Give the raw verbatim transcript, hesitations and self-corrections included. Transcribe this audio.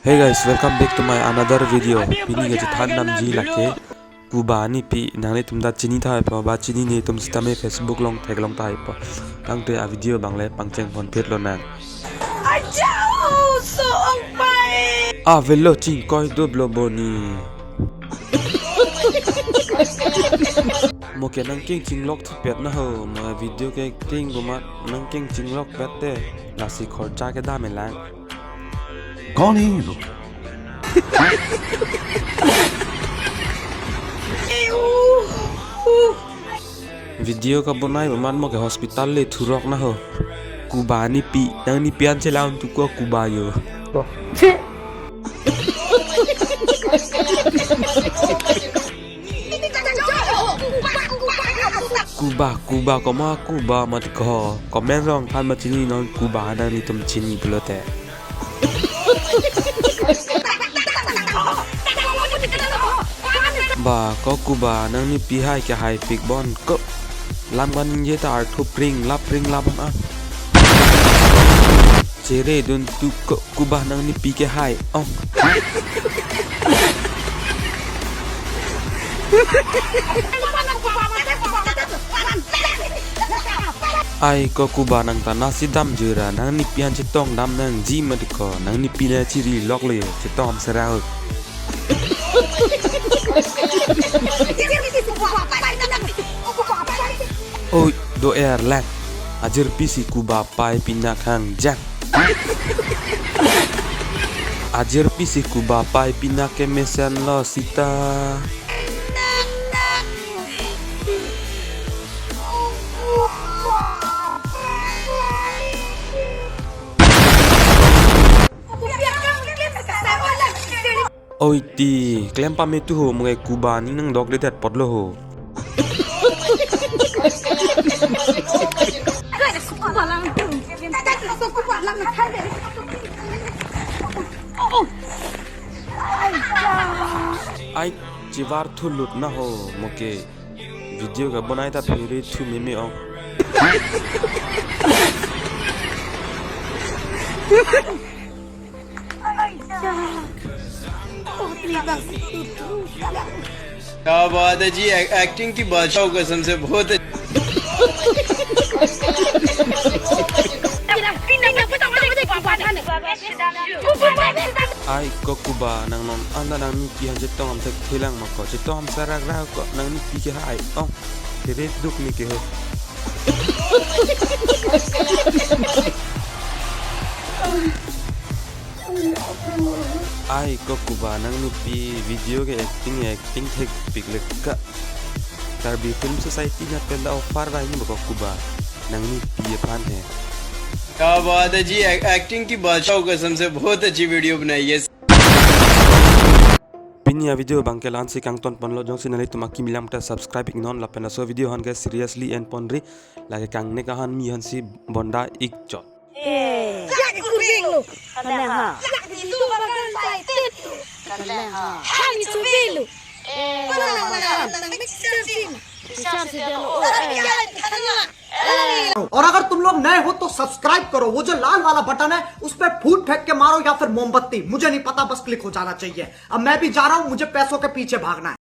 Hey guys, welcome back to my another video. Pini kachethan damji lake Kuba anipi, nanglitum ta chini tahai po, ba chinine tum sitame Facebook along theklong tahai po. Tangte avideo abang le pangcheng ponpet lonang. Ajao, so ongpai. Avelo chingkoi doblo boni. Mo ke nangkeng chinglok thipet na ho, mo video ke keng komat nangkeng chinglokpet te, lasi khorcha kedam elang. कौन है ये लोग? Video kabonai amat mo ke hospital le thurok na ho. Kuba anipi, nangnipi an chelang tu ko Kuba yo. Kuba, Kuba, komat Kuba mat ko. Comment along than ma chini non Kuba, nanglitum chini pulote. Ba, ko Kuba, nangnipi hai ke haipik bon ko. Lam kaningje ta arthu pring lap pring lap an. Chere dun tu ko Kuba, nangnipi ke hai ong. Ai ko Kuba, nang ta nasi damjira, nangnipi an chetong dam nangji mat ko, nangnipi na chiri lok le, chetong serau. Oi, do-er lang. Ajirpi si Kuba pai pinak hangjang. Ajirpi si Kuba pai pinak kemesen lo sita. Oi ti, klem pame tu ho, mo ke Kuba ning nangdokledet apot lo ho. Ai, chivar thulut na ho, mo ke video kabonai ta phere thu meme ong. क्या बात है जी, एक्टिंग की बादशाह कसम से बहुत अच्छी। Ai ko Kuba, nang non anta nangnipi han chetong am thekthelang ma ko, chetong am sarak ra ko, nangnipi ke hai ong. Kere duk ni ke ho. Ai ko Kuba, nangnipi video ke acting acting thekpik le ka. Karbi Film Society na pen ta offer vangji ma ko Kuba, nangnipi aphan he. क्या बात है जी, एक्टिंग की बादशाह कसम से बहुत अच्छी वीडियो बनाई है। Pini avideo abang ke la-an si kangton ponlo, jongsi nanglitum akimi lang ta subscribe iknon lapen laso video han ke seriously en ponri, lake kangnek ahan mi han si bonda ikchot. और अगर तुम लोग नए हो तो सब्सक्राइब करो, वो जो लाल वाला बटन है उस पर फूट फेंक के मारो या फिर मोमबत्ती, मुझे नहीं पता, बस क्लिक हो जाना चाहिए। अब मैं भी जा रहा हूँ, मुझे पैसों के पीछे भागना है।